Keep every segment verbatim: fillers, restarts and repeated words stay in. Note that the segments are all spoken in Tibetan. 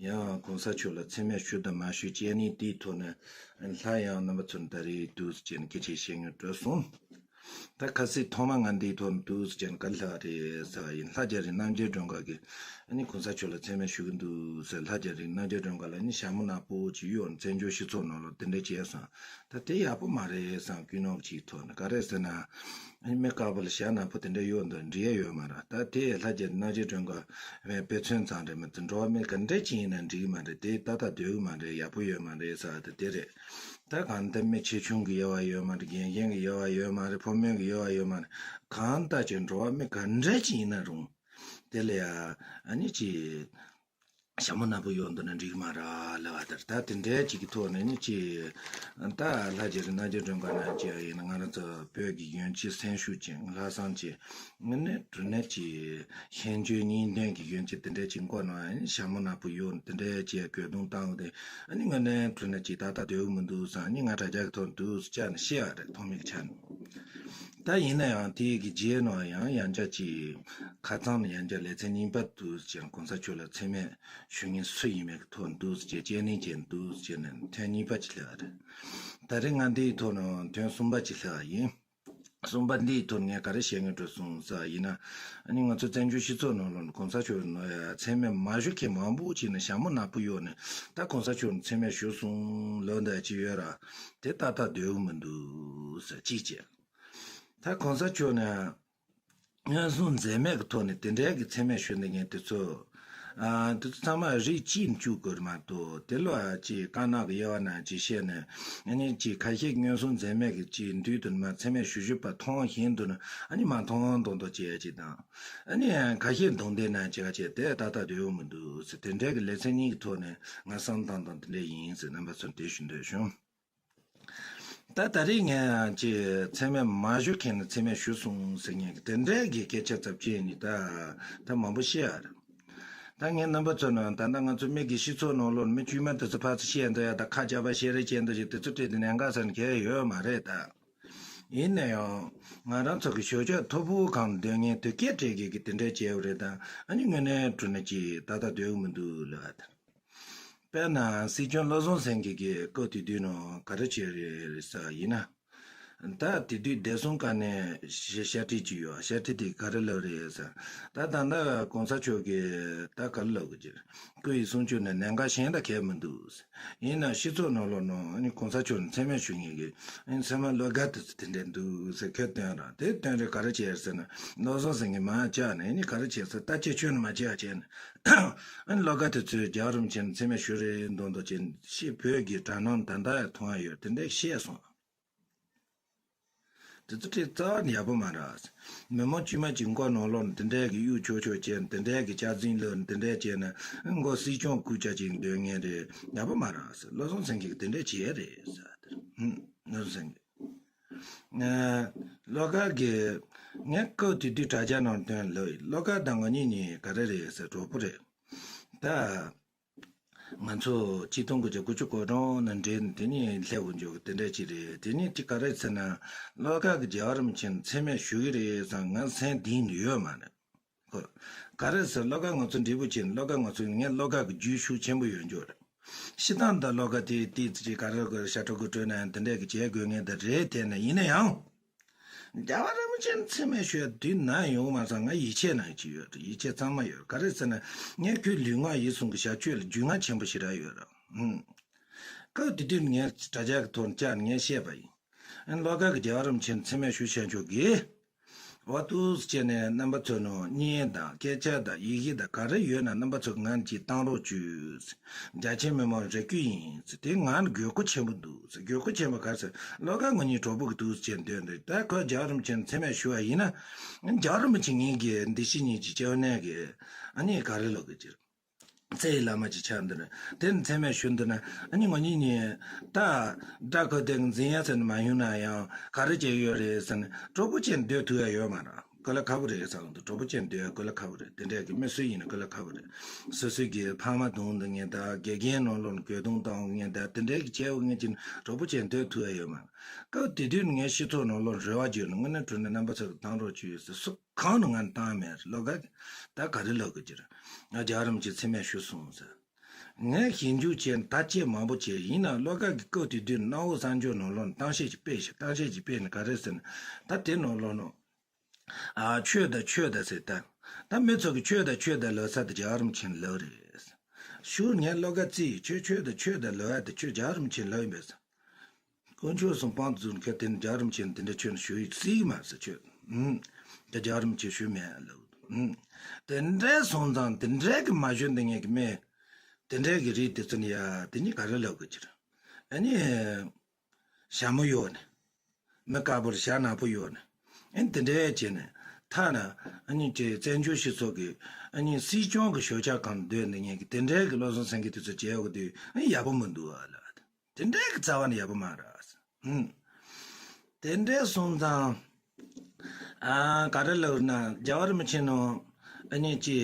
ཡང་གོང་ས་མཆོག་ལ་མཚན་སྨད་ཞུ་དང་མ་ཞུ་བྱས་ནས། དེའི་ཐོག་ནས་སླར་ཡང་རྣམ་པ་ཚོར་ད་རེས་འདུག་སེ་བྱས་ནས་སྐད་ཆ་བཤད་སྙིང་འདོད་སོང་། ད་ཁ་སང་ཐོག་མ་ང་འདིའི་ཐོག་ནས་འདུག་སེ་བྱས་ནས་ག་རེ་ལབ་པ་རེད་ཟེར་བ་ཡིན། ལྷ་རྒྱ་རི་རྣམ་རྒྱལ་སྒྲོན་དཀར་གྱིས་ཨ་ནི་གོང་ས་མཆོག་ལ་མཚན་སྨད་ཞུ་གི་འདུག་ཟེར། ལྷ་རྒྱ་རི་རྣམ་རྒྱལ་སྒྲོན་དཀར་ལ་ཨ་ནི་ཞྭ་མོ་ནག་པོ་ཅིག་གཡོགས་ནས་བཙན་བྱོལ་སྤྱི་ཚོགས་ནང་ལ་དེ་འདྲ་བྱས་སོང་། ད་དེ་ཡག་པོ་མ་རེད་བསམ། ཀུན་སློང་ཅིག་ཐོག་ནས། ག་རེ་ཟེར་ན། ཨ་ནི་མི་དཀར་པོ་ལ་ཞྭ་ནག་པོ་དེ་འདྲ་གཡོགས་འདུག་འགྲིག་ཡ་ཡོད་མ་རེད། ད་དེ་ལྷ་རྒྱ་རི་རྣམ་རྒྱལ་སྒྲོན་དཀར་དཔེ་མཚོན་ཙམ་རེད་མ་གཏོགས། འགྲོ་བ་མི་ག་འདྲ་ཅིག་ཡིན་ན་འགྲིག་གི་མ་རེད། དེ་ཏག་ཏག་སྡོད་ཀྱི་མ་རེད། ཡག་པོ་ཡོད་མ་རེད་ཟེར་བ་དེ་དེ་རེད། ད་གང་ལྟར་མི་ཆེ་ཆུང་གི་དབྱེ་བ་ཡོད་མ་རེད། རྒན་གཞོན་གྱི་དབྱེ་བ་ཡོད་མ་རེད། ཕོ་མོ་གི་དབྱེ་བ་ཡོད་མ་རེད། གང་ལྟར་ཅིག་འགྲོ་བ་མི་ག་འདྲ་ཅིག་ཡིན་ན་རུང་། དེ་ལ་ཡ་ཨ་ནི་ཅིག་ཞྭ་མོ་ནག་པོ་གཡོགས་འདུག་ན་འགྲིག་གི་མ་རེད་ལབ་པ་དེ་རེད། ད་དེ་འདྲའི་ཅིག་གི་ཐོག་ནས་ནི་ཅིག་ད་ལྷ་རྒྱ་རི་རྣམ་རྒྱལ་སྒྲོན་དཀར་ནང་བྱས་ཡིན་ན། ང་རང་ཚོ་བོད་ཀྱི་གཞོན་སྐྱེས་སེམས་ཤུགས་ཅན། ལྷག་བསམ་ཅན། ངོས་ནས་གྲུབ་ན་ཅིག་ཤེས་འཇོན་གཉིས་ལྡན་གྱི་གཞོན་སྐྱེས་དེ་འདྲ་ཅིག་མགོ་ནང་ཞྭ་མོ་ནག་པོ་གཡོགས་དེ་འདྲ་ཅིག་གོས་ཐུང་བཏང་བ་དེ། ཨ་ནི་ངོས་ནས་གྲུབ་ན་ཅིག་ཏག་ཏག་སྡོད་ཀྱི་མི་འདུག་བསམ། ཨ་ནི་ང་དྲ་རྒྱ་གི་ཐོག་འདུག་སེ་བཅར་ནས་བཤད་པ་རེད། ཐོག་མའི་ཆ་ནས། ད་ཡིན་ན་ཡང་དེའི་གི་རྗེས་ནང་ཡང་ཡང་བསྐྱར་ཅིག་ཁ་ཚང་ནས་ཡང་བསྐྱར་ལེ་ཚན་གཉིས་པ་འདུག་སེ་བྱས་ནས་གོང་ས་མཆོག་ལ་མཚན་སྨད་ཞུ་མཁན་སུ་ཡིན་མིན་གྱི་ཐོག་འདུག་སེ་བྱས། དཔྱད་གླེང་བྱས་འདུག་སེ་བྱས་ནས་ཐེངས་གཉིས་པ་ཅིག་སླེབས་པ་རེད། ད་རེས་ང་འདིའི་ཐོག་ནས་ཐེངས་གསུམ་པ་ཅིག་སླེབས་པ་ཡིན། གསུམ་པ་འདིའི་ཐོག་ངས་ག་རེ་བཤད་སྙིང་འདོད་སོང་ཟེར་བ་ཡིན་ན། ཨ་ནི་ང་ཚོ་བཙན་བྱོལ་སྤྱི་ཚོགས་ནང་ལ་གོང་ས་མཆོག་ནས་མཚན་སྨད་མ་ཞུ་མཁན་མང་པོ་ཅིག་ནས་ཞྭ་མོ་ནག་པོ་གཡོགས་ནས། ད་གོང་ས་མཆོག་ནས་མཚན་སྨད་ཞུས་སོང་ལབ་འདྲ་ཅིག་ཡོད་ར། དེ་ཏག་ཏག་སྡོད་ཀྱི་མི་འདུག་ཟེར་གཅིག་བྱས། ད་གོང་ས་མཆོག་ནས་མངོན་སུམ་འཛེམ་མེད་ཀྱི་ཐོག་ནས་དེ་འདྲའི་གི་མཚན་སྨད་ཞུ་འདོད་མཁན་དེ་ཚོ། ཨ། དེ་ཚོ་ཚང་མ་རིགས་གཅིག་ནས་བཅུག་དགོས་མ་གཏོགས། དེ་ལ་ཅིག་དཀར་ནག་གི་དབྱེ་བ་ནང་ཅིག་བཤད་ནས། ཨ་ནི་ཅིག་ཁ་ཤས་མངོན་སུམ་འཛེམ་མེད་ཀྱི་ཅིག་མདུན་དུ་མ་མཚན་སྨད་ཞུ་ཞུ་བ་མཐོང་བཞིན་དུ་ནི། ཨ་ནི་མ་མཐོང་མཐོང་མཐོང་བྱས་ཅིག་དང་། ཨ་ནི་ཁ་ཤས་མདུང་དེ་ནང་ཅིག་ག་བྱས་དེ་ཏག་ཏག་སྡོད་ཀྱི་མི་འདུག་ཟེར། དེ་འདྲའི་གི་ལེ་ཚན་གཉིས་ཀྱི་ཐོག་ནས་ང་བསམ་བཏང་སྟངས་དེ་འདྲ་ཡིན་ཟེར་རྣམ་པ་ཚོར་དེ་ཞུ་འདོད་བྱུང་། ད་ད་རེས་ངས་ཅིག་མཚན་སྨད་མ་ཞུ་མཁན་ནས་མཚན་སྨད་ཞུས་སོང་ཟེར་མཁན་གྱི་དེ་འདྲའི་གི་སྐད་ཆ་ཚབས་ཆེན་ནི་ད་ད་མང་པོ་བཤད་ཡ་རེད། ད་ངས་རྣམ་པ་ཚོ་ནང་ད་ལྟ་ང་ཚོ་མི་གི་སྤྱི་ཚོགས་ནང་ལོགས་མི་དཀྱུས་མ་དེ་ཚོ་ཕར་ཚུར་བཤད་འདོད་ཡ། ད་ཁ་རྒྱབ་པ་བཤད་རེས་བྱེད་འདོད་ཅིག་དེ་ཚོ་སྤྲད་དེ་ཉེན་ཁ་ཟེར་མཁན་ཡོད་མ་རེད་ད། ཡིན་ན་ཡང་ང་རང་ཚོ་གི་ཞོད་འཇགས་མཐོ་པོའི་སྒང་སྡོད་མཁན་དེ་སྐད་སྤྲད་མཁན་གྱི་དེ་འདྲ་བྱས་པ་རེད་ད། ཨ་ནི་དངོས་གནས་དྲང་གནས་ཅིག་ཏག་ཏག་སྡོད་ཀྱི་མི་འདུག་ལབ་པ་དེ། དཔེར་ན་སྲིད་སྐྱོང་བློ་བཟང་སེང་གེ་གིས་སྐབས་དེ་དུས་ནང་ག་རེ་བྱས་རེད་ཟེར་བ་ཡིན་ན། ད་དེ་དུས་བདེ་སྲུང་བཀའ་བློན་ཞལ་བཀྲིས་ཅིག་ཡོད། ཞལ་བཀྲིས་དེ་ག་རེ་ལབ་རེད་ཟེར། ད་ད་ལྟ་གོང་ས་མཆོག་གིས་ད་ག་རེ་ལབ་དགོས་ཀྱི་རེད། སྐུ་ཡི་གསུང་ཆོས་ནི་གནད་འགག་གཞན་དང་ཁྱད་མི་འདུག་ཟེར། ཡིན་ན་སྤྱི་ཚོགས་ནང་ལོགས་ནང་ཨ་ནི་གོང་ས་མཆོག་ནས་མཚན་སྨད་ཞུ་མཁན་གྱི་ཨ་ནི་མཚན་སྨད་བློ་དགའ་དེ་ཚོ་དེ་འདྲ་འདུག་ཟེར་ཁོས་བཏོན་ར། དེ་བཏོན་རེས་ག་རེ་བྱས་ཟེར་ན། བློ་བཟང་སེང་གེ་མར་བཅར་ནས་ཨ་ནི་ག་རེ་བྱས་ཟེར། ད་ཁྱེད་ཆོས་ནི་མ་བྱས་བྱས་ནས། ཨ་ནི་བློ་དགའ་དེ་ཚོས་རྒྱལ་བ་རིན་པོ་ཆེ་ནས་མཚན་སྨད་ཞུ་རེས་མདོག་མདོག་བྱས་ནས། ཕྱི་བོད་ཀྱི་དྲ་སྣང་ད་ལྟ་ཡང་མཐོང་ཡ་ཡོད། དེ་འདྲ་བཤད་སོང་། དེ་ཚོ་ཁྲིད་རྩ་བ་ནས་ཡག་པོ་མ་རེད། མི་མང་དཀྱུས་མ་ཅིག་མགོ་ནང་ལོགས་ནས་དེ་འདྲའི་གི་གཡུག་ཆོག་ཆོག་བྱས་ནས། དེ་འདྲའི་གི་སྐྱག་རྫུན་ལབ་ནས། དེ་འདྲའི་བྱས་ནས་མགོ་སྲིད་སྐྱོང་སྐུ་ཕྱྭ་ཅིག་འདོན་མཁན་རེད། ཡག་པོ་མ་རེད། བློ་བཟང་སེང་གེས་དེ་འདྲ་བྱས་རེད་ཟེར། དེར་ཧུམ། བློ་བཟང་སེང་གེ། ཨ། བློ་དགའ་གིས། ངས་སྐབས་དེ་དུས་དྲ་རྒྱ་ནང་བཏོན་ལབ་ཡིན། བློ་དགའ་དང་ང་གཉིས་གཉིས་ག་རེ་རེད་ཟེར། གྲོགས་པོ་རེད། ད་ང་ཚོ་ཆིག་སྟོང་དགུ་བརྒྱ་དགུ་བཅུ་གོ་གྲངས་ནས་འབྲེལ་ནས་དེ་ནས་སླེབས་ཡོང་རྒྱུ་དེ་འདྲ་ཅིག་རེད། དེ་ནས་དེ་ག་རེ་ཟེར་ན། བློ་དགའ་གིས་རྒྱལ་བ་རིན་པོ་ཆེ་མཚན་སྨད་ཞུ་གི་རེད་བསམ། ང་སེམས་གཏིང་ནས་ཡོད་མ་རེད། ཁོ། ག་རེ་ཟེར། བློ་དགའ་ང་ཚོ་འབྲས་བུ་ཆེ་ནས། བློ་དགའ་ང་ཚོ། ངས་བློ་དགའ་གི་རྒྱུས་ཤུགས་ཆེན་པོ་ཡོད་འགྱོ་རེད། སྤྱིར་བཏང་ད་བློ་དགའ་དེ་ཏིག་ཙི་ཅིག་ག་རེ་དགོས། ཤ་ཁྲག་གི་སྤྲོད་ན་ཡང་དེ་འདྲས་ཀྱི་བྱེད་དགོས་ངེས་ད་རེད། དེ་ནས་ཡིན་ན་ཡང་། རྒྱལ་བ་རིན་པོ་ཆེ་མཚན་སྨད་ཞུ་ཡ་དུས་ན་ཡོང་མ་སོང་། ང་ཡིད་ཆེས་ནང་ཅིག་ཡོད་རེད། ཡིད་ཆེས་གཙང་མ་ཡོད། ག་རེ་ཟེར་ན། ངས་ཁོའི་ལུས་ངག་ཡིད་གསུམ་གྱི་ཞབས་ཕྱི་ལ་རྒྱུས་མངའ་ཆེན་པོ་ཞེ་དྲག་ཡོད་རེད། ཧུམ། སྐབས་དེ་དུས་ངས་དྲ་རྒྱ་གི་ཐོག་ནས་བཅར་ནས་ངས་བཤད་པ་ཡིན། ཨ་ནི་བློ་དགའ་གིས་རྒྱལ་བ་རིན་པོ་ཆེ་མཚན་སྨད་ཞུ་བྱས་ཆོག་གི། འོ་འདུག་སེ་བྱས་ནས་རྣམ་པ་ཚོ་ནང་བརྙན་དང་སྐད་ཆ་དང་ཡི་གེ་དང་ག་རེ་ཡོད་ན་རྣམ་པ་ཚོ་ང་ལ་ཅིག་བཏང་རོགས་བྱོས། རྒྱ་ཆེ་མི་མང་རེ་སྐུལ་ཡིན་ཟེར། དེ་ང་ལ་དགོས་མཁོ་ཆེན་པོ་འདུག་ཟེར། དགོས་མཁོ་ཆེན་པོ་ག་རེ་ཟེར། བློ་དགའ་ང་གཉིས་གྲོགས་པོ་གི་འདུག་སེ་བྱས་འདོད་འདོད། ད་ཁོས་རྒྱལ་བ་རིན་པོ་ཆེ་མཚན་སྨད་ཞུ་བ་ཡིན་ན། རྒྱལ་བ་རིན་པོ་ཆེ་ངེད་ཀྱི་འདི་ཕྱི་གཉིས་ཀྱི་སྐྱབས་གནས་ཀྱི་ཨ་ནི་ག་རེ་ལབ་དགོས་ཀྱི་རེད། རྩ་བའི་བླ་མ་ཅིག་ཆགས་འདུག་ན། དེར་མཚན་སྨད་ཞུ་འདུག་ན། ཨ་ནི་ང་གཉིས་གཉིས་ད་དགྲ་ཁོ་དེ་འཛིང་ཡ་ཟེར་ནས་མ་ཡོང་ན་ཡང་ག་རེ་བྱས་ཡོད་རེད་ཟེར་ནས། གྲོགས་པོ་བྱས་ནས་སྡོད་ཐུབ་ཡ་ཡོད་མ་རེད། དཀའ་ལས་ཁག་པོ་རེད་ཟེར་གི་འདུག་གྲོགས་པོ་བྱས་ནས་སྡོད་ཡ་དཀའ་ལས་ཁག་པོ་རེད། དེ་འདྲས་ཀྱི་མི་སུ་ཡིན་ན་དཀའ་ལས་ཁག་པོ་རེད། སོ་སོའི་གི་ཕ་མ་གདུང་འདུག་ངེས་ད། དགེ་རྒན་ནང་ལོགས་ནས་གོས་ཐུང་བཏང་ངེས་ད། དེ་འདྲས་ཀྱི་བྱས་འོ་ངེས་ཀྱི་གྲོགས་པོ་བྱས་ནས་སྡོད་ཐུབ་ཡ་ཡོད་མ་རེད། སྐབས་དེ་དུས་ངས་སྤྱི་ཚོགས་ནང་ལོགས་རེ་བ་བརྗོད་ནས། དངོས་གནས་དྲང་གནས་རྣམ་པ་ཚོ་གིས་བཏང་རོགས་བྱོས་ཟེར། སུ་གང་ནས་ང་བཏང་མེད་རེད། བློ་དགའ་གིས་ད་ག་རེ་ལབ་དགོས་ཀྱི་རེད། ང་རྒྱལ་བ་རིན་པོ་ཆེ་མཚན་སྨད་ཞུས་སོང་ཟེར། ངས་ཞིབ་འཇུག་བྱས་ནས་ད་དཔྱད་མང་པོ་བྱས། ཡིན་ནའང་བློ་དགའ་གི་སྐབས་དེ་དུས་གནའ་བོའི་གསར་འགྱུར་ནང་ལོགས་ནས་གཏམ་བཤད་ཅིག་སྤེལ་ཤག་གཏམ་བཤད་ཅིག་སྤེལ་ནས་ག་རེ་ཟེར་ན། ད་དེ་ནང་ལོགས་ནས། ཨ། ཆོས་དང་ཆོས་དང་ཟེར། ད་ད་མི་ཚོ་གིས་ཆོས་དང་ཆོས་དང་ལབ་ས་དེ་རྒྱལ་བ་རིན་པོ་ཆེ་ལབ་རེད། ཞུ། ངས་བློ་དགའ་རྩིས་ཡིན། ཁྱོད་ཆོས་དང་ཆོས་དང་ལབ་ཡ་དེ་ཁྱོད་རྒྱལ་བ་རིན་པོ་ཆེ་ལབ་ཡིན་པས། དཀོན་མཆོག་གསུམ་དཔང་དུ་བཙུགས་ནས་ཁྱོད་དེ་ནས་རྒྱལ་བ་རིན་པོ་ཆེ་ནས་དེ་འདྲ་ཁྱོད་ནས་ཞུ་ཡིག་རྩིས་མ་ཟེར། ཁྱོད། ཨུམ། ད་རྒྱལ་བ་རིན་པོ་ཆེ་ཞུ་མེད་ལབ། ཨུམ། དེ་འདྲའི་སོང་ཙང་དེ་འདྲའི་གི་མ་ཞུ་འདི་ངས་གི་མེད། དེ་འདྲའི་གི་རིགས་དེ་ཚོ་ནི་ཡ་དེ་གཉིས་ག་རེ་ལབ་དགོས་ཀྱི་རེད། ཨ་ནི། ཞྭ་མོ་གཡོགས་ནས། མི་དཀར་པོར་ཞྭ་ནག་པོ་གཡོགས་ནས། ཨ་ནི་དེ་འདྲའི་བྱས་ནས། ཐ་ན། ཨ་ནི་དེ་བཙན་བྱོལ་སྤྱི་ཚོགས་ཀྱི། ཨ་ནི་སྲིད་སྐྱོང་གི་ཞོལ་ཆ་སྒང་སྡོད་འདི་ངས་གི་དེ་འདྲའི་གི་བློ་བཟང་སེང་གེ་དེ་ཚོ་བྱས་ཡོད་དུས། ཨ་ནི་ཡག་པོ་མི་འདུག་ཨ་ལ། དེ་འདྲའི་གི་རྩ་བ་ནས་ཡག་པོ་མ་རེད། ཨུམ། དེ་འདྲའི་སོང་ཙང་། ཨ། ག་རེ་ལབ་ན་རྒྱལ་བ་རིན་པོ་ཆེ་ནང་། ཨ་ནི་ཅི།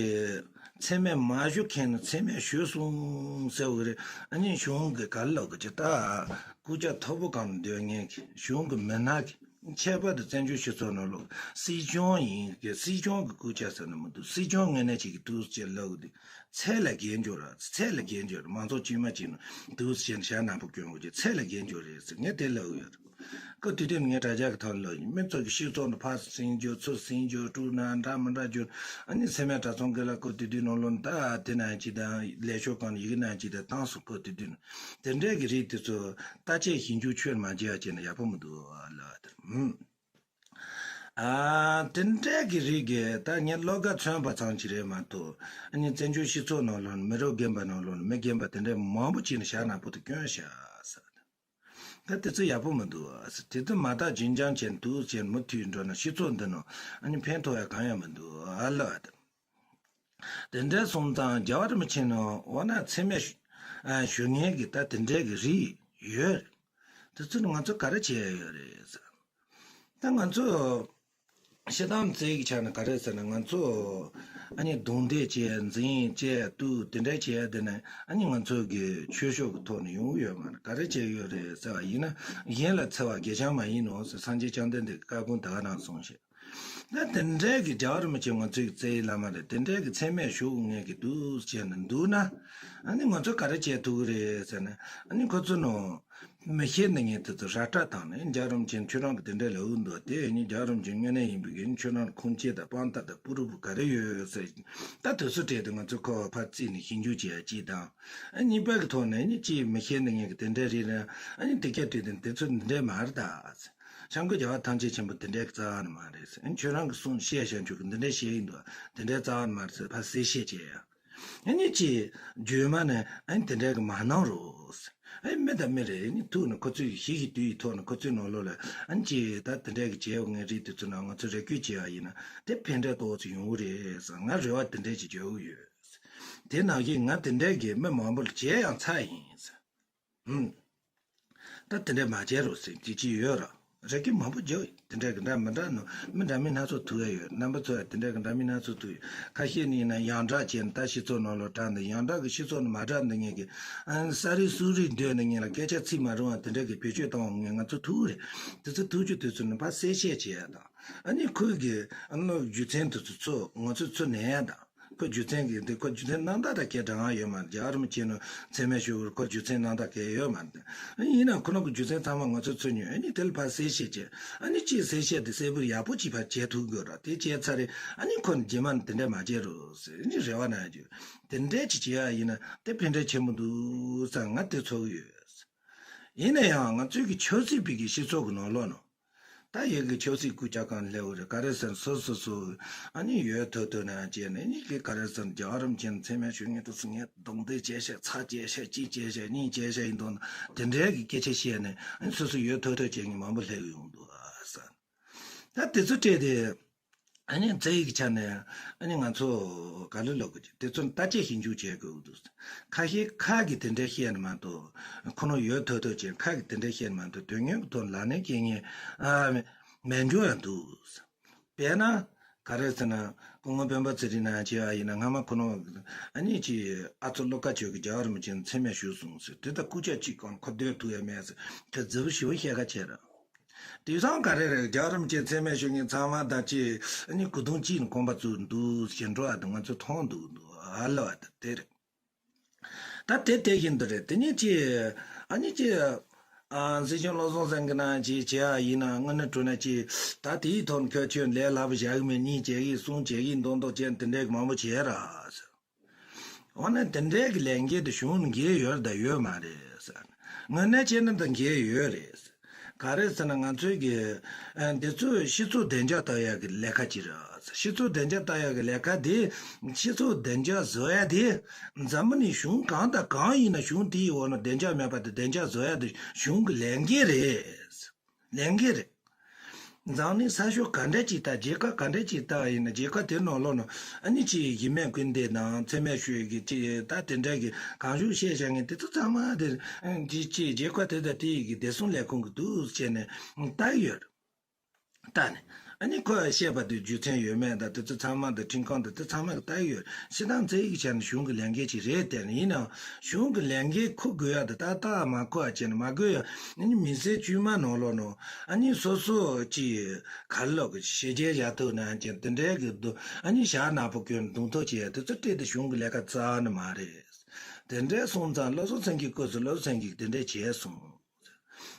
མཚན་སྨད་མ་ཞུ་མཁན་ནི་མཚན་སྨད་ཞུས་སོང་ཟེར་བ་རེད། ཨ་ནི་གཞུང་གི་ག་རེ་ལབ་དགོས་ཀྱི། ད་སྐུ་ཕྱྭ་མཐོ་པོ་སྒང་སྡོད་མཁན་གྱི་གཞུང་གི་མི་སྣ་གི། ཁྱད་པར་དུ་བཙན་བྱོལ་སྤྱི་ཚོགས་ནང་ལོགས་སྲིད་སྐྱོང་ཡིན་གྱི། སྲིད་སྐྱོང་གི་སྐུ་ཕྱྭ་ཟེར་ན་མི་འདུག་སྲིད་སྐྱོང་ངོས་ནས་ཅིག་གི་འདུག་ཅེས་ལབ་དུས། ཚད་ལས་བརྒལ་འགྱུར་ར། ཚད་ལས་བརྒལ་འགྱུར་ར། མང་ཚོགས་དཀྱུས་མ་ཅིག་ནང་འདུག་ཟེར་ཞྭ་ནག་པོ་གྱོན་དགོས་ཀྱི། ཚད་ལས་བརྒལ་འགྱུར་རེད་ཟེར་ངས་དེ་ལབ་ཡོད་རེད། སྐབས་དེ་དུས་ངས་དྲ་རྒྱ་གི་ཐོག་ལ་ལབ་ཡིན། མི་ཚོ་གི་སྤྱི་ཚོགས་ནང་ཕར་ཟིན་རྒྱུ་ཚུར་ཟིན་རྒྱུ། དཀྲུག་ན་འདྲ་མི་འདྲ་རྒྱུ། ཨ་ནི་མཚན་སྨད་གྲྭ་ཚང་གི་ལ་སྐབས་དེ་དུས་ནང་ལོགས་ད་དེ་ན་ཅིག་དང་ལས་ཤོག་གང་ཡིག་ན་ཅིག་དང་བཏང་སོང་། སྐབས་དེ་དུས་ནང་དེ་འདྲའི་གི་རིགས་དེ་ཚོ་བརྟག་དཔྱད་ཞིབ་འཇུག་ཆོས་མ་བྱས་ཡ་བྱས་ན་ཡག་པོ་མི་འདུག་ལབ་དེར། ཨ། དེ་འདྲའི་གི་རིགས་ཀྱི་ད་ངས་བློ་དགའ་མཚོན་པ་ཙམ་ཅིག་རེད་མ་གཏོགས། ཨ་ནི་བཙན་བྱོལ་སྤྱི་ཚོགས་ནང་ལོགས་ནས་མི་རབས་རྒན་པ་ནང་ལོགས་ནས་མི་རྒན་པ་དེ་འདྲའི་མང་པོ་ཅིག་ནས་ཞྭ་ནག་པོ་དེ་གྱོན་ཤག་ཟེར། ད་དེ་ཚོ་ཡག་པོ་མི་འདུག་ཟེར། དེ་ཚོ་མ་བརྟག་ཅིང་འཇམ་བྱས་འདུག་ཟེར་མུ་མཐུད་འགྲོ་ན་སྤྱི་ཚོགས་འདི་ནང་ཨ་ནི་ཕན་ཐོགས་ཡ་གང་ཡང་མི་འདུག་ཨ་ལ། དེ་འདྲ་སོང་ཙང་རྒྱལ་བ་རིན་པོ་ཆེ་ནང་འོ་ན་མཚན་སྨད་ཞུ་མཁན་གྱི་ད་དེ་འདྲའི་གི་རིགས་ཡོད། དེ་ཚོ་ནི་ང་ཚོ་ག་རེ་བྱས་ཡོད་རེད་ཟེར། ད་ང་ཚོ་སྤྱིར་བཏང་རྩ་བའི་ཆ་ནས་ག་རེ་ཟེར་ན། ང་ཚོ་ཨ་ནི་རྡུང་རྡེག་བྱས། འཛིང་བྱས། གཏུག་དེ་འདྲ་བྱས་དེ་ནི་ཨ་ནི་ང་ཚོ་གི་ཆོས་ཕྱོགས་ཀྱི་ཐོག་ནས་ཡོང་གི་ཡོད་མ་རེད། ག་རེ་བྱས་ཡོད་རེད་ཟེར་བ་ཡིན་ན། གཞན་ལ་འཚེ་བ་གེགས་བྱ་མ་ཡིན་ནོ་ཟེར་སངས་རྒྱས་བཅོམ་ལྡན་འདས་ཀྱི་བཀའ་དགོངས་ད་ག་རང་གསུངས་ཤག་ད་དེ་འདྲའི་གི་རྒྱལ་བ་རིན་པོ་ཆེ་ང་ཚོའི་རྩ་བའི་བླ་མ་རེད། དེ་འདྲའི་གི་མཚན་སྨད་ཞུ་དགོས་མཁན་གྱི་འདུག་བྱས་ནས་འདུག་ན། ཨ་ནི་ང་ཚོ་ག་རེ་བྱེད་ཐུབ་ཀྱི་རེད་ཟེར་ན། ཨ་ནི་ཁོ་ཚོ་ནང་མི་ཤེས་ནི་ངས་དེ་ཚོ་ར་སྤྲོད་བཏང་ནས། རྒྱལ་བ་རིན་པོ་ཆེ་ཁྱོད་རང་གི་དེ་འདྲ་ལབ་འདུག་དེ་ནི་རྒྱལ་བ་རིན་པོ་ཆེ་དངོས་གནས་ཡིན་པའི་གི་ཁྱོད་རང་ཁུངས་སྐྱེལ་དང་དཔང་རྟགས་དང་པུ་རུ་པུ་ག་རེ་ཡོད་ཟེར། ད་དུས་ཚོད་སྤྲད་དེ་ང་ཚོ་ཁོ་ཕར་བརྩིས་ནས་ཞིབ་འཇུག་བྱེད་ཡ་གཅིག་དང་། ཨ་གཉིས་པ་གི་ཐོག་ནས་ཨ་ནི་ཅིག་མི་ཤེས་ནི་ངས་གི་དེ་འདྲ་རེད་ན། ཨ་ནི་དེ་སྐད་དུས་དེ་དེ་ཚོ་འདི་འདྲ་མ་རེད་ད། སྐྱབས་མགོན་རྒྱལ་བ་ཐམས་ཅད་མཁྱེན་པ་དེ་འདྲའི་རྩ་བ་ནས་མ་རེད་ཟེར། ཨ་ནི་ཁྱོད་རང་གི་གསུང་བཤད་བཤད་འཇུག་གི་འདི་འདྲ་བཤད་ཡིན་འདུག་དེ་འདྲའི་རྩ་བ་ནས་མ་རེད་ཟེར་ཕར་གསལ་བཤད་བྱས་ཡ། ཨ་ནི་ཅིག་བརྗོད་མ་ནས་ཨ་ནི་དེ་འདྲའི་གི་མ་གནང་རོགས་ཟེར། ཨ་ནི་མི་དང་མི་རེད། ཨ་ནི་ཐུག་ནས་ཁོ་ཚོས་ཞིབ་ཞིབ་དུས་ཡི་ཐོག་ནས་ཁོ་ཚོའི་ནང་ལོགས་ལ་ཨ་ནི་ཅིག་ད་དེ་འདྲའི་གི་བྱས་ཡོད་ངེས་རིགས་དེ་ཚོ་ནང་ང་ཚོ་རེ་སྐུལ་བྱས་པ་ཡིན་ན་དེ་ཕན་འབྲས་ཏོག་ཙམ་ཡོང་གི་རེད་ཟེར། ང་རེ་བ་དེ་འདྲའི་ཅིག་བརྗོད་ཀྱི་ཡོད་ཟེར། དེ་ནང་བཞིན་ང་དེ་འདྲའི་གི་མི་མང་པོ་ལ་བྱས་ཡང་ཚར་ཡིན་ཟེར། ཧུམ། ད་དེ་འདྲ་མ་བྱེད་རོགས་ཟེར་གྱི་ཅི་ཡོད་ར། རེ་སྐུལ་མང་པོ་བརྒྱབ། དེ་འདྲ་གི་འདྲ་མི་འདྲ་ནོ། མི་འདྲ་མིན་སྣ་ཚོགས་ཐུག་ཡ་ཡོད། རྣམ་པ་ཚོ་ཡ་དེ་འདྲ་གི་འདྲ་མིན་སྣ་ཚོགས་ཐུག་ཡོད། ཁ་ཤས་ནི་ཡིན་ན་ཡོངས་གྲགས་བྱས་ནས་ད་སྤྱི་ཚོགས་ནང་ལོགས་གྲགས་འདི། ཡོངས་གྲགས་ཀྱི་སྤྱི་ཚོགས་ནང་མ་གྲགས་འདི་ངས་གི། ཨ་ནི་ས་རིག་སུག་རིག་འདོད་ནི་ངས་ལ་སྐད་ཆ་ཚིག་མ་རུང་བ་དེ་འདྲ་གི་བེད་སྤྱོད་བཏང་བ་ངས་ང་ཚོ་ཐུག་རེད། དེ་ཚོ་ཐུག་རྒྱུ་དེ་ཚོ་ནི་ཕར་གསལ་བཤད་བྱེད་ཡ་དང་། ཨ་ནི་ཁོས་གི་ཨ་ནི་རྒྱུ་མཚན་དེ་ཚོ་ཚོ་ང་ཚོས་ཚུར་ལེན་ཡ་དང་། ཁོ་རྒྱུ་མཚན་གྱི་འདི། ཁོ་རྒྱུ་མཚན་རྣམ་དག་དང་སྐད་གྲགས་ཡོད་མ་རེད། རྒྱལ་བ་རིན་པོ་ཆེ་ནང་མཚན་སྨད་ཞུ་བར་ཁོ་རྒྱུ་མཚན་རྣམ་དག་གང་ཡང་ཡོད་མ་རེད། ཡིན་ནའང་ཁོ་རང་གི་རྒྱུ་མཚན་ཚང་མ་ང་ཚོས་ཚུར་ཉོས། ཨ་ནི་དེ་ལ་ཕར་གསལ་བཤད་བྱས། ཨ་ནི་ཅིག་གསལ་བཤད་དེ་གསལ་པོ་ཡག་པོ་ཅིག་ཕར་བྱེད་ཐུབ་དགོས་ར། དེ་བྱས་ཚར་རེད། ཨ་ནི་ཁོ་རྗེས་མ་ནས་དེ་འདྲ་མ་བྱེད་རོགས་ཟེར། ཨ་ནི་རེ་བ་གནང་རྒྱུ། དེ་འདྲ་ཅིག་བྱེད་ཡ་ཡིན་ན་དེ་ཕན་འབྲས་ཆེན་པོ་འདུག་ཟེར་ང་དེ་ཚོར་གྱི་ཡོད། ཡིན་ན་ཡང་ང་ཚོའི་གི་ཆབ་སྲིད་པའི་གི་སྤྱི་ཚོགས་ཀྱི་ནང་ལོགས་ནང་། ད་ཡ་གི་ཆབ་སྲིད་སྐུ་ཕྱྭ་གང་སླེབས་པ་རེད། ག་རེ་ཟེར་ན་སོ་སོ་སོ་ཨ་ནི་ཡོད་ཐོག་ཐོག་ནས་བྱས་ནས། ཨ་ནི་གི་ག་རེ་ཟེར་ན་རྒྱལ་བ་རིན་པོ་ཆེ་མཚན་སྨད་ཞུ་མཁན་དེ་ཚོ་ངས་རྡུང་རྡེག་བྱས་ཤག་ཚ་བྱས་ཤག་གཅིག་བྱས་ཤག་གཉིས་བྱས་ཤག་ཡིན་དང་། དེ་འདྲའི་གི་སྐད་ཆ་བཤད་ནས། ཨ་ནི་སོ་སོ་ཡོད་ཐོག་ཐོག་བྱས་མཁན་མང་པོ་སླེབས་ཡོང་འདུག་ཨ་ཟེར། ད་དེ་ཚོ་སྤྲད་དེ། ཨ་ནི་རྩ་བའི་ཆ་ནས་ཨ་ནི་ང་ཚོ་ག་ལེར་ལབ་དགོས་ཀྱི། དེ་ཚོ་བརྟག་དཔྱད་ཞིབ་འཇུག་བྱེད་དགོས་འདུག་ཁ་ཤས་ཁ་གིས་དེ་འདྲ་བཤད་ནི་མ་གཏོགས། ཁོ་རང་ཡོད་ཐོག་ཐོག་བྱས་ཁ་གིས་དེ་འདྲ་བཤད་ནི་མ་གཏོགས། དོན་དངོས་ཀྱི་ཐོག་ལག་ལེན་འཁེལ་མཁན་ཨ་མེད་འགྱོ་ཡང་འདུག་དཔེར་ན་ག་རེ་ཟེར་ན། སྐུ་ངོ་སྤེན་པ་ཚེ་རིང་ནང་བྱས་པ་ཡིན་ན། སྔ་མ་ཁོ་རང་ཨ་ནི་ཅིག་ཨ་ཚོ་བློ་དགའ་ཆོས་ཀྱི་རྒྱལ་བ་རིན་པོ་ཆེ་མཚན་སྨད་ཞུས་སོང་ཟེར། དེ་ལྟར་སྐུ་ཕྱྭ་གཅིག་གང་ཁོ་སྡོད་ཐུབ་ཡ་མེད་ཟེར། དེ་རྫི་བོ་ཞེ་པོ་བཤད་ཁ་བྱས་ར། དེང་སང་ག་རེ་རེད། རྒྱལ་བ་རིན་པོ་ཆེ་མཚན་སྨད་ཞུ་མཁན་ཚང་མ་ད་ཅི་ཨ་ནི་སྐུ་གདུང་གཅིག་ནས་གོམ་པ་བཙུགས་འདུག་ཟེར་འགྲོ་བ་དང་ང་ཚོ་མཐོང་འདུག་འདུག་ཨ་ལ་བ་དང་དེ་རེད། ད་དེ་དེ་བཞིན་དུ་རེད། དེ་ནས་ཅི། ཨ་ནི་ཅི། ཨ་སྲིད་སྐྱོང་བློ་བཟང་སེང་གེ་ནང་ཅི་བྱེད་ཡ་ཡིན་ན། དངོས་གནས་དྲང་གནས་ཅི། ད་དེའི་ཐོག་ཁྱོད་ཁྱོད་ལས་སླ་པོ་བཞག་གི་མེད། གཉིས་བྱེད་ཀྱི་གསུམ་བྱེད་ཀྱི་མདོག་མདོག་བྱས་དེ་འདྲའི་མང་པོ་བྱས་ར། འོ་ན་དེ་འདྲའི་གི་ལས་འགན་དེ་གཞུང་ལ་འགན་ཡོད་རེད་ད་ཡོད་མ་རེད་ཟེར། དངོས་གནས་བྱས་ན་ད་འགན་ཡོད་རེད། ག་རེ་ཟེར་ན་ང་ཚོའི་གི་ཨ་འདི་ཚོས་སྤྱི་ཚོགས་བདེ་འཇགས་གཏོང་ཡག་གི་ལས་ཀ་ཅིག་རེད། སྤྱི་ཚོགས་བདེ་འཇགས་གཏོང་ཡག་གི་ལས་ཀ་དེ། སྤྱི་ཚོགས་བདེ་འཇགས་བཟོ་ཡ་དེ། འཛམ་བུ་གླིང་གཞུང་གང་དང་གང་ཡིན་ན་གཞུང་དེའི་འོག་ན་བདེ་འཇགས་མེད་པ་དེ་བདེ་འཇགས་བཟོ་ཡ་དེ་གཞུང་གི་ལས་འགན་རེད། ལས་འགན་རེད། འཛམ་གླིང་ས་ཕྱོགས་ག་འདྲ་ཅིག་ད་རྒྱལ་ཁབ་ག་འདྲ་ཅིག་ད་ཡིན་ན་རྒྱལ་ཁབ་དེ་ནང་ལོགས་ན་ཨ་ནི་ཅིག་གཞི་མེད་སྐུལ་འདེད་དང་འཚེ་མེད་ཞུ་ཡི་གི་ཅིག་ད་དེ་འདྲ་གི་གང་བྱུང་བཤད་བཞག་མཁན་དེ་ཚོ་ཚང་མ་དེ་ཅིག་ཅིག་རྒྱལ་ཁབ་དེ་ད་དེ་ཡི་གི་བདེ་སྲུང་ལས་ཁུངས་ཀྱི་འདུག་བྱས་ནས་ལྟ་གི་ཡོད། ལྟ་ནས་ཨ་ནི་ཁོས་བཤད་པ་དེ་རྒྱུ་མཚན་ཡོད་མེད་དང་དེ་ཚོ་ཚང་མ་དང་ཁྲིམས་ཁང་དང་དེ་ཚང་མ་གི་ལྟ་གི་ཡོད། སྤྱིར་བཏང་འཚེ་ཡི་གི་ཆ་ནས་གཞུང་གི་ལས་འགན་ཅིག་རེད། དེ་ནས་ཡིན་ནའང་གཞུང་གི་ལས་འགན་འཁུར་དགོས་ཡ་དེ་ཏག་ཏག་མ་འཁུར་བ་བྱས་ནས་མ་དགོས་ཡ་ཨ་ནི་མི་སེར་དཀྱུས་མ་ནང་ལོགས་ནང་ཨ་ནི་སོ་སོ་ཅིག་ག་རེ་ལབ་དགོས། ཞི་རྒྱས་བཞག་ཐུབ་ན་ཅིག་དེ་འདྲའི་གི་འདུག་ཨ་ནི་ཞྭ་ནག་པོ་གྱོན་གདོང་ཐུག་བྱས་དེ་ཚོ་སྤྲད་དེ་གཞུང་གི་ལས་ཀ་རྩ་ནས་མ་རེད། དེ་འདྲའི་སོང་ཙང་བློ་བཟང་སེང་གེའི་སྐབས་སུ་བློ་བཟང་སེང་གེས་དེ་འདྲའི་བྱས་སོང་།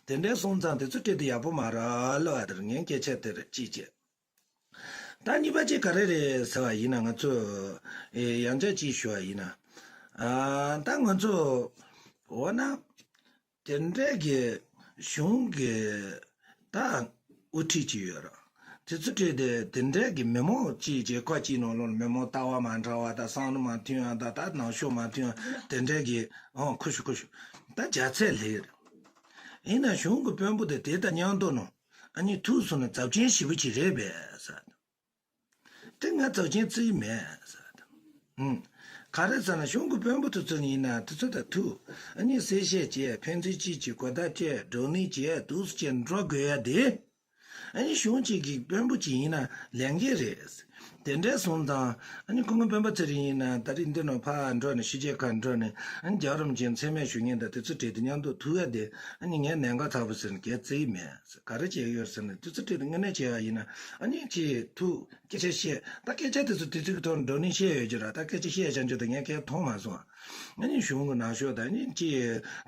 དེ་འདྲའི་སོང་ཙང་དེ་ཚོ་སྤྲད་དེ་ཡག་པོ་མ་རེད་ལབ་པ་དེར་ངས་སྐད་ཆ་དེར་གཅིག་བྱས། ད་གཉིས་པ་གཅིག་ག་རེ་རེད་ཟེར་བ་ཡིན་ན་ང་ཚོས་ཨེ་ཡང་བསྐྱར་གཅིག་ཞུ་བ་ཡིན་ན། ཨ་ད་ང་ཚོ་འོ་ན་དེ་འདྲའི་གི་གཞུང་གི་ད་དབུ་ཁྲིད་ཅིག་ཡོད་རེད། དེ་ཚོ་ཁྲིད་དེ་དེ་འདྲའི་གི་མི་མང་གཅིག་རྒྱལ་ཁབ་གཅིག་ནང་ལོགས་མི་མང་ལྟ་བ་མ་འདྲ་བ་དང་བསམ་བློ་མ་མཐུན་ཡ་དང་ད་ནང་ཤོག་མ་མཐུན་ཡ་དེ་འདྲའི་གི་ཨང་ཁུ་ཤུ་ཁུ་ཤུ་ད་རྒྱ་ཚད་ལེགས་རེད། ཡིན་ན་གཞུང་གི་དཔོན་པོ་དེ་དེ་དང་མཉམ་དུ་ནང་ཨ་ནི་ཐུག་སོང་ན་ཚབས་ཆེན་ཞེ་པོ་ཅིག་རེད་པས་ཟེར། དེ་ང་ཚབས་ཆེན་བརྩི་གི་མེད་ཟེར། ཨུམ། ག་རེ་ཟེར་ན་གཞུང་གི་དཔོན་པོ་དེ་ཚོ་ཡིན་ན་དེ་ཚོ་དང་ཐུག་ཨ་ནི་གསལ་བཤད་བྱས། ཕན་ཚུན་གཅིག་གིས་གོ་བརྡ་སྤྲད། བགྲོ་གླེང་བྱས། འདུག་སེ་བྱས་འགྲོ་དགོས་ཡ་དེ། ཨ་ནི་གཞུང་གཅིག་གི་དཔོན་པོ་གཅིག་ཡིན་ན་ལས་འགན་རེད། དེ་འདྲ་སོང་ཙང་ཨ་ནི་ཁོང་གི་སྤེན་པ་ཚེ་རིང་ཡིན་ན་ད་རེས་འདི་ནང་ཕར་འགྲོ་ནས་ཕྱི་རྒྱལ་ཁག་འགྲོ་ནས་ཨ་ནི་རྒྱལ་བ་རིན་པོ་ཆེ་མཚན་སྨད་ཞུ་མཁན་དང་དེ་ཚོ་གྲས་དེ་མཉམ་དུ་ཐུག་ཡ་དེ་ཨ་ནི་ངས་གནད་འགག་ཚ་པོ་ཟེར་ནས་གས་བརྩི་གི་མེད། ག་རེ་བྱས་ཡོད་ཟེར་ན་དེ་ཚོ་གྲས་དེ་དངོས་གནས་བྱས་པ་ཡིན་ན་ཨ་ནི་ཅིག་ཐུག་སྐད་ཆ་བཤད། ད་སྐད་ཆ་དེ་ཚོ་དེ་ཚོ་གི་ཐོག་ནས་བགྲོ་གླེང་བཤད་ཡོད་ཀྱི་ར། ད་སྐད་ཆ་བཤད་བྱ་འཇོག་དེ་ངས་གས་མཐོང་མ་སོང་། ཨ་ནི་གཞུང་གི་ནང་ཤོག་དང་ཨ་ནི་ཅིག་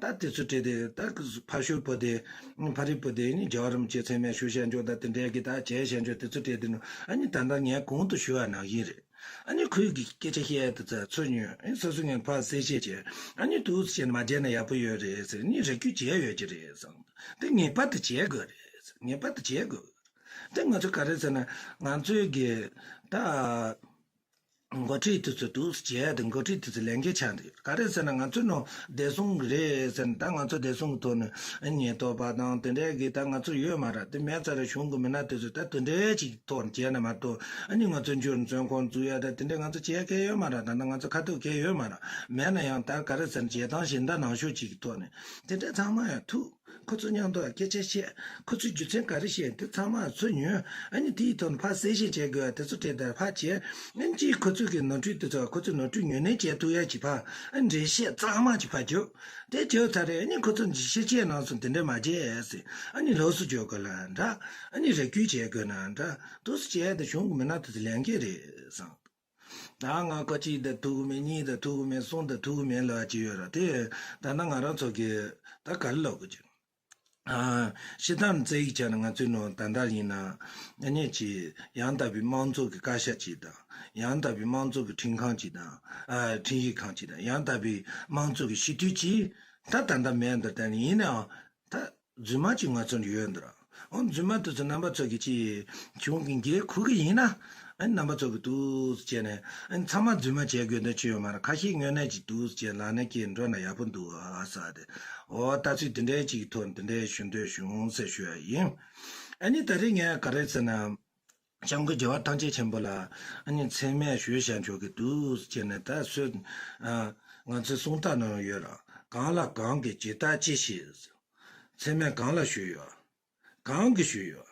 ད་དེ་ཚོ་གྲས་དེ་ད་ཕར་ཤོར་པོ་དེ་ཕ་རི་པོ་དེ་ནི་རྒྱལ་བ་རིན་པོ་ཆེ་མཚན་སྨད་ཞུ་བྱ་འཇོག་དང་དེ་འདྲའི་གི་ད་བྱས་བྱ་འཇོག་དེ་ཚོ་གྲས་དེ་ནི་ཨ་ནི་ད་ལྟ་ངས་གོང་དུ་ཞུ་བ་ནང་བཞིན་རེད། ཨ་ནི་ཁོས་གི་སྐད་ཆ་བཤད་དེ་ཚོ་ཚུར་ཉོན། ཨ་ནི་སོ་སོ་ངས་ཕར་གསལ་བཤད་བྱས། ཨ་ནི་འདུག་སེ་བྱས་ནས་མ་བྱས་ན་ཡག་པོ་ཡོད་རེད་ཟེར། ཨ་ནི་རེ་སྐུལ་བྱས་ཡོད་ཀྱི་རེད་བསམ། དེ་ངེས་པར་དུ་བྱེད་དགོས་རེད། ངེས་པར་དུ་བྱེད་དགོས། དེ་ང་ཚོ་ག་རེ་ཟེར་ན་ང་ཚོའི་གི་ད་འགོ་ཁྲིད་དེ་ཚོ་འདུག་སེ་བྱས་དེ་འགོ་ཁྲིད་དེ་ཚོ་ལས་འགན་ཆགས་འདུག་ག་རེ་ཟེར་ན་ང་ཚོ་ནང་བདེ་སྲུང་གི་རེད་ཟེར་ན་ད་ང་ཚོ་བདེ་སྲུང་གི་ཐོག་ནས་ཉེན་རྟོག་པ་དང་དེ་འདྲའི་གི་ད་ང་ཚོ་ཡོད་མ་རེད། དེ་མེད་ཙང་ར་གཞུང་གི་མི་སྣ་དེ་ཚོ་ད་དེ་འདྲའི་ཅིག་ཐོག་ནས་བྱས་ན་མ་གཏོགས་ཨ་ནི་ང་ཚོ་འབྱོར་བཙོན་ཁང་འཛུལ་ཡ་ད་དེ་འདྲའི་ང་ཚོ་བྱེད་ཡ་གལ་ཡོད་མ་རེད། ད་ལྟ་ང་ཚོ་ཁ་ཐུག་གལ་ཡོད་མ་རེད། མེད་ན་ཡང་ད་ག་རེ་ཟེར་ན་བྱེད་སྟངས་གཞན་དག་ནང་ཤོག་ཅིག་གི་ཐོག་ནས་དེ་འདྲ་ཚང་མ་ཡང་ཐུག་ཁོ་ཚོ་མཉམ་དུ་སྐད་ཆ་བཤད། ཁོ་ཚོས་རྒྱུ་མཚན་ག་རེ་བཤད་དེ་ཚང་མ་ཚུར་ཉོན། ཨ་ནི་དེའི་ཐོག་ནས་ཕར་གསལ་བཤད་བྱེད་དགོས་པ་དེ་ཚོ་གྲས་དེར་ཕར་བྱས། ཨ་ནི་ཅིག་ཁོ་ཚོས་གི་ནོར་འཁྲུལ་དེ་ཚོ་ཁོ་ཚོས་ནོར་འཁྲུལ་ཉོན་ལེན་བྱེད་ཐུབ་ཡ་ཅིག་ཕར་ཨ་ནི་འགྲེལ་བཤད་གཙང་མ་ཅིག་ཕར་བརྒྱབ། དེ་བརྒྱབ་ཚར་རེད། ཨ་ནི་ཁོ་ཚོ་ཕྱི་རྒྱལ་ནང་སོང་དེ་འདྲ་མ་བྱེད་ཟེར། ཨ་ནི་ལོགས་སུ་འཇོག་དགོས་ལ་འདྲ། ཨ་ནི་རེ་སྐུལ་བྱེད་དགོས་ན་འདྲ། འདུག་སེ་བྱས་ཏེ་གཞུང་གི་མི་སྣ་དེ་ཚོ་ལས་འགན་རེད་བསམ། ད་ང་ཁོ་གཅིག་དང་ཐུག་གི་མེད། གཉིས་དང་ཐུག་གི་མེད། གསུམ་དང་ཐུག་གི་མེད་ལབ་ཅིག་ཡོད་ར། དེ་ད་ནང་ང་རང་ཚོ་གི་ད་ག་རེ་ལབ་དགོས་ཀྱི། ཨ་སྤྱིར་བཏང་བཙན་ཡིག་བྱས་ན་ང་ཚོའི་ནང་ད་ལྟ་ཡིན་ན་ཨ་ནི་ཅིག་ཡང་དག་པའི་དམངས་གཙོ་གི་བཀའ་ཤག་ཅིག་དང་། ཡང་དག་པའི་དམངས་གཙོ་གི་ཁྲིམས་ཁང་ཅིག་དང་། ཨ་ཁྲིམས་ཞིབ་ཁང་ཅིག་དང་། ཡང་དག་པའི་དམངས་གཙོ་གི་སྤྱི་འཐུས་ཅིག་ད་ད་ལྟ་མེད་འདུག་ད་ཡིན་ནའང་ད། རྫུན་མ་གཅིག་ང་ཚོར་ཡོད་འདུག་ར། འོ་རྫུན་མ་དེ་ཚོ་རྣམ་པ་ཚོ་གིས་ཅིག་གཞུང་གི་འགན་འཁུར་གི་ཡིན་ན། ཨ་ནི་རྣམ་པ་ཚོ་གིས་འདུག་སེ་བྱས་ནས་ཨ་ནི་ཚང་མ་རྫུན་མ་བྱེད་དགོས་འདོད་ཅི་ཡོད་མ་རེད། ཁ་ཤས་དངོས་གནས་ཅིག་འདུག་སེ་བྱས་ལག་ལེན་བཀལ་འགྲོ་ན་ཡག་པོ་འདུག་ཨ་ཟེར་ཏེ། འོ་ལྟ་ཚུལ་དེ་འདྲའི་ཅིག་གི་ཐོག་ནས་དེ་འདྲའི་ཞུ་འདོད་བྱུང་ཟེར་ཞུ་ཡ་ཡིན། ཨ་ནི་ད་རེས་ངས་ག་རེ་ཟེར་ན། སྐྱབས་མགོན་རྒྱལ་བ་ཐམས་ཅད་མཁྱེན་པ་ལ་ཨ་ནི་མཚན་སྨད་ཞུས་བྱས་འཇོག་གི་འདུག་སེ་བྱས་ནས་ད་སོས། ཨ་ང་ཚོའི་གསུང་རྟགས་ནང་ཡོད་ར། གང་ལ་གང་གིས་ཇི་ལྟར་ཅི་ཞིག་མཚན་སྨད་གང་ལ་ཞུས་ཡོད། གང་གིས་ཞུས་ཡོད།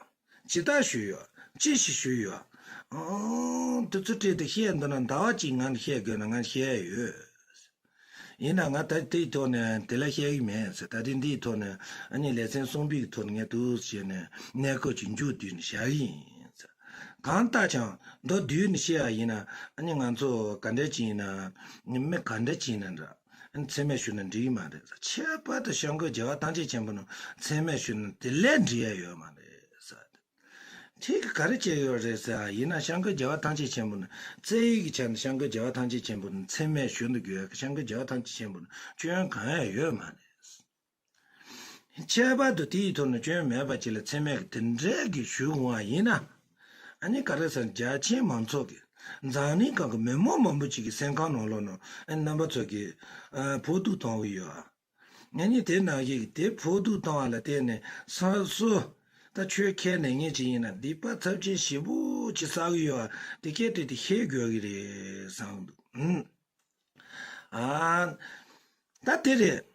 ཇི་ལྟར་ཞུས་ཡོད། ཅི་ཞིག་ཞུས་ཡོད། ཨང་། དེ་ཚོ་སྤྲད་དེ་བཤད་འདོད་ན་ཟླ་བ་གཅིག་ང་ལ་བཤད་དགོས་ན་ང་བཤད་ཡོད། ཡིན་ན་ང་ད་དེའི་ཐོག་ནས་དེ་ལ་བཤད་ཀྱི་མེད་ཟེར། ད་རེས་འདིའི་ཐོག་ནས་ཨ་ནི་ལེ་ཚན་གསུམ་པའི་ཐོག་ནས་ངས་འདུག་བྱས་ནས་གནས་སྐབས་ཀྱི་མཇུག་བསྡུས་ནས་བཞག་གི་ཡིན་ཟེར། གང་ལྟར་ཀྱང་མདོར་བསྡུས་ནས་བཤད་ཡ་ཡིན་ན་ཨ་ནི་ང་ཚོ་ག་འདྲ་ཅིག་ཡིན་ན་མི་ག་འདྲ་ཅིག་ཡིན་ན་འདྲ། ཚད་མས་ཞུས་ན་འགྲིག་གི་མ་རེད། ཁྱད་པར་དུ་སྐྱབས་མགོན་རྒྱལ་བ་ཐམས་ཅད་མཁྱེན་པ་ནི་ཚད་མས་ཞུས་ན་དེ་ལས་འགྲིག་ཡ་ཡོད་མ་རེད་ཟེར། ཁྱེད་ཀྱིས་ག་རེ་བྱས་ཡོད་རེད་ཟེར། ཡིན་ན་སྐྱབས་མགོན་རྒྱལ་བ་ཐམས་ཅད་མཁྱེན་པ་ནི་རྩ་བའི་གི་ཆ་ནས་སྐྱབས་མགོན་རྒྱལ་བ་ཐམས་ཅད་མཁྱེན་པ་ནི་ཚད་མས་ཞུ་འདུག་ཡོད། སྐྱབས་མགོན་རྒྱལ་བ་ཐམས་ཅད་མཁྱེན་པ་ནི་སྐྱོན་གང་ཡང་ཡོད་མ་རེད། ཁྱད་པར་དུ་དེའི་ཐོག་ནས་སྐྱོན་མེད་པ་ཅིག་ལ་ཚད་མས་ཀྱི་དེ་འདྲའི་གི་ཞུ་འོང་བ་ཡིན་ན། ཨ་ནི་ག་རེ་ཟེར། རྒྱ་ཆེའི་མང་ཚོགས་ཀྱི་འཛམ་གླིང་སྒང་གི་མི་མང་མང་པོ་ཅིག་གི་སེམས་ཁམས་ནང་ལོགས་ནང་ཨ་ནི་རྣམ་པ་ཚོ་གི་ཨ་ཕོག་ཐུག་གཏོང་གི་ཡོད། ཨ་ནི་དེ་ནང་བཞིན་གྱི་དེ་ཕོག་ཐུག་གཏོང་བ་ལ་བརྟེན་ནས་སོ་སོ་ད་ཆོས་ཁས་ལེན་མཁན་ཅིག་ཡིན་ན་སྡིག་པ་ཚབས་ཆེན་ཞེ་པོ་ཅིག་བསགས་གི་ཡོད། དེ་སྐད་དེ་དེ་ཤེས་དགོས་ཀྱི་རེད་བསམ་འདུག་ཨ། ད་དེ་རེད།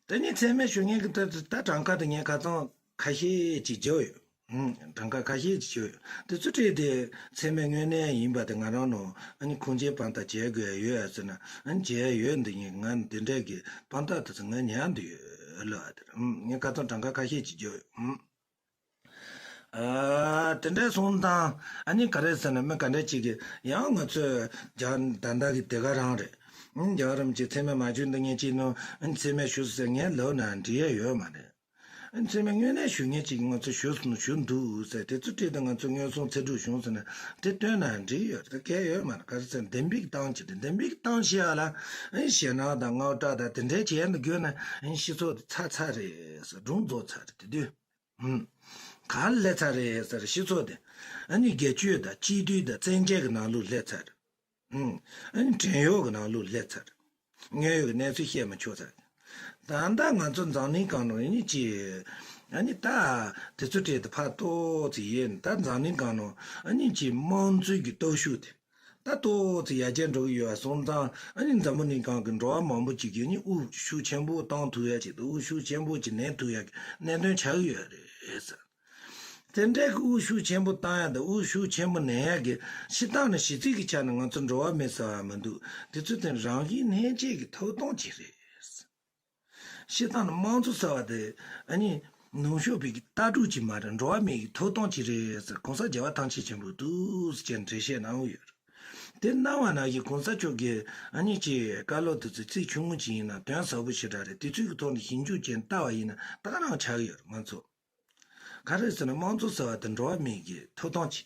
དེ་ནས་ཚད་མས་ཞུ་མཁན་གྱི་ད་ད་གྲངས་ཀ་དེ་ངས་ཁ་ཚང་ཁ་ཤས་ཅིག་བརྗོད་ཡོད། ཨང་། གྲངས་ཀ་ཁ་ཤས་ཅིག་བརྗོད་ཡོད། དེ་ཚོ་སྤྲད་དེ་ཚད་མས་དངོས་གནས་ཡིན་པ་དེ་ང་རང་ནང་ཨ་ནི་ཁུངས་སྐྱེལ་དཔང་རྟགས་བྱེད་དགོས་ཡ་ཡོད་ཡ་ཟེར་ན། ཨ་ནི་བྱེད་ཡ་ཡོད་འདི་ངས་ང་འདི་འདྲས་ཀྱི་དཔང་རྟགས་དེ་ཚོ་ང་ཉར་འདི་ཡོད་ལ། དེ་རེད། ཨང་། ངས་ཁ་ཚང་གྲངས་ཀ་ཁ་ཤས་ཅིག་བརྗོད་ཡོད། ཨང་། ཨ། དེ་འདྲ་སོང་ཙང་ཨ་ནི་ག་རེ་ཟེར་ན། མི་ག་འདྲ་ཅིག་གིས་ཡང་ང་ཚོས་རྒྱ་ད་ལྟ་གི་དེ་ག་རང་རེད། ཨང་། རྒྱལ་བ་རིན་པོ་ཆེ་ཚད་མས་མ་ཞུ་འདི་ངས་ཅིག་ནོ། ཨ་ནི་ཚད་མས་ཞུ་ཟེར་ངས་ལབ་ན་འགྲིག་ཡ་ཡོད་མ་རེད། ཨ་ནི་ཚད་མས་དངོས་གནས་ཞུ་མཁན་ཅིག་ང་ཚོ་ཞུ་སོང་ཞུ་འདུག་ཟེར། དེ་ཚོ་སྤྲད་དེ་ང་ཚོ་མངོན་སུམ་ཚེ་སྒྲུབ་བྱུང་ཟེར་ན་དེ་སྟོན་ན་འགྲིག་ཡོད་རེད། གལ་ཡོད་མ་རེད། ག་རེ་ཟེར་ན་བདེན་པའི་གཏམ་ཅིག་རེད། བདེན་པའི་གཏམ་བཤད་ཡ་ལ་ཨ་ནི་ཞེད་སྣང་དང་དངངས་སྐྲག་དང་དེ་འདྲའི་བྱས་ཡ་འདི་དགོས་ན། ཨ་ནི་སྤྱི་ཚོགས་དེ་ཚར་ཚར་རེད་ཟེར། སྒྲུང་རྫོགས་ཚར་རེད། དེ་དུས། ཨུམ། ག་རེ་སླེབས་ཚར་རེད་ཟེར། སྤྱི་ཚོགས་དེ་ཨ་ནི་སྒེར་གཅོད་དང་གཅིག་སྡུད་དང་བཙན་རྒྱལ་གྱི་ནང་ལོགས་སླེབས་ཚར། ཨུམ། ཨ་ནི་བྲན་གཡོག་གི་ནང་ལོགས་སླེབས་ཚར། དངོས་ཡོད་ཀྱི་གནས་ཚུལ་བཤད་མི་ཆོག་ཚར། ད་ལྟ་ང་ཚོ་འཛམ་གླིང་སྒང་ནང་ཨ་ནི་ཅི། ཨ་ནི་ད་དེ་ཚོ་སྤྲད་དེ་ཕར་ཏོག་ཙི་ཡིན། ད་འཛམ་གླིང་སྒང་ནང་ཨ་ནི་ཅི་དམངས་གཙོའི་གི་སྟོབས་ཤུགས་དེ། ད་ཏོག་ཙི་ཡར་རྒྱས་འགྲོ་གི་ཡོད་པ་སོང་ཙང་། ཨ་ནི་འཛམ་བུ་གླིང་སྒང་གི་འགྲོ་བ་མང་པོ་ཅིག་གིས་ཨ་ནི་དབུལ་ཕྱུག་ཆེན་པོ་བཏང་ཐུབ་ཡ་ཅིག་དང་། དབུལ་ཕྱུག་ཆེན་པོ་ཅིག་ལེན་ཐུབ་ཡ་གི་གནད་དོན་ཆགས་ཀྱི་ཡོད་རེད་ཟེར། དེ་འདྲའི་གི་དབུལ་ཕྱུག་ཆེན་པོ་བཏང་ཡ་དང་དབུལ་ཕྱུག་ཆེན་པོ་ལེན་ཡ་གི་སྤྱིར་བཏང་ནས་གཞི་རྩའི་གི་ཆ་ནས་ང་ཚོ་འགྲོ་བ་མི་ཟེར་བ་མི་འདུག་དེ་ཚོ་དེ་རང་བཞིན་ལྷན་སྐྱེས་ཀྱི་ཐོབ་ཐང་ཅིག་རེད། སྤྱིར་བཏང་ནས་དམངས་གཙོ་ཟེར་བ་དེ་ཨ་ནི་ནུབ་ཕྱོགས་པའི་གི་ལྟ་གྲུབ་ཅིག་མ་རེད། འགྲོ་བ་མིའི་གི་ཐོབ་ཐང་ཅིག་རེད་ཟེར། གོང་ས་རྒྱལ་བ་ཐམས་ཅད་མཁྱེན་པ་འདུག་ཟེར་ཅེས་འགྲེལ་བཤད་གནང་ཡོད་རེད། དེ་གནང་བ་ནང་བཞིན་གོང་ས་མཆོག་གིས་ཨ་ནི་ཅིག་བཀའ་སློབ་དེ་ཚོ་ཚིག་ཆུང་ངུ་ཅིག་ཡིན་ན་དོན་ཟབ་པོ་ཞེ་དྲག་རེད། དེ་ཚོའི་གི་ཐོག་ནས་ཞིབ་འཇུག་བྱས་ལྟ་བ་ཡིན་ན་ད་ག་རང་ཆགས་ཀྱི་ཡོད་རེད། ང་ཚོ་ག་རེ་ཟེར་ན། དམངས་གཙོ་ཟེར་བ་དེ་འགྲོ་བ་མིའི་གི་ཐོབ་ཐང་ཅིག་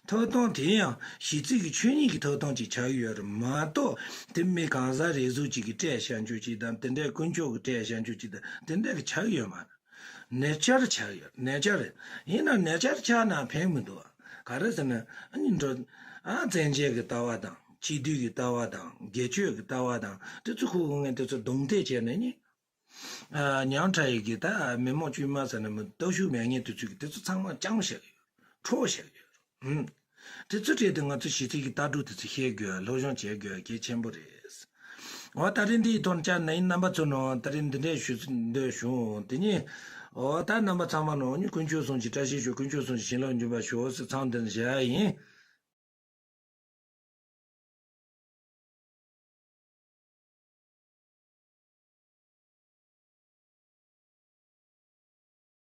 ཐོབ་ཐང་དེ་ཡང་གཞི་རྩའི་གི་ཆོས་ཉིད་ཀྱི་ཐོབ་ཐང་ཅིག་ཆགས་ཀྱི་ཡོད་རེད་མ་གཏོགས། དེ་མི་གང་ཟག་རེ་ཟུང་ཅིག་གིས་སྤྲད་བཞག་རྒྱུ་ཅིག་དང་། དེ་འདྲའི་དཀོན་མཆོག་གིས་སྤྲད་བཞག་རྒྱུ་ཅིག་དང་། དེ་འདྲ་གི་ཆགས་ཀྱི་ཡོད་མ་རེད། ནེ་ཅར་ཆགས་ཡོད། ནེ་ཅར་རེད། ཡིན་ནའང་ནེ་ཅར་ཆགས་ན་ཕན་མི་འདུག་ག་རེ་ཟེར་ན། ཨ་ནི་འགྲོ། ཨ། བཙན་རྒྱལ་གྱི་ལྟ་བ་དང་། གཅིག་སྡུད་ཀྱི་ལྟ་བ་དང་། སྒེར་གཅོད་ཀྱི་ལྟ་བ་དང་། དེ་ཚོ་ཁུ་ཁུ་ངས་དེ་ཚོ་རྡུང་རྡེག་བྱས་ནས་ནི། ཨ། ཉམ་ཕྲ་ཡི་གི་ད་མི་མང་དཀྱུས་མ་ཟེར་ན་མི་སྟོབས་ཤུགས་མེད་མཁན་དེ་ཚོས་གི་དེ་ཚོ་ཚང་མ་བཅོམ་བཞག་གི་ཡོད། འཕྲོག་བཞག་གི་ཡོད། ཨུམ། དེ་ཚོ་སྤྲད་དེ་ང་ཚོ་གཞི་རྩའི་གི་ལྟ་གྲུབ་དེ་ཚོ་ཤེས་དགོས། སློབ་སྦྱོང་བྱེད་དགོས། གལ་ཆེན་པོ་རེད། འོ། ད་རིང་འདིའི་ཐོག་བཅར་ནས་རྣམ་པ་ཚོ་ནང་ད་རིང་འདི་འདྲས་ཞུ་འདོད་བྱུང་། དེ་ནས་འོ་ད་རྣམ་པ་ཚང་མ་ནང་ནི་དཀོན་མཆོག་གསུམ་གྱི་བཀྲ་ཤིས་ཤོག་དཀོན་མཆོག་གསུམ་གྱི་བྱིན་རླབས་འབྱུང་བར་ཤོག་ཟེར་མཚམས་འདི་ནས་བཞག་ཡ་ཡིན།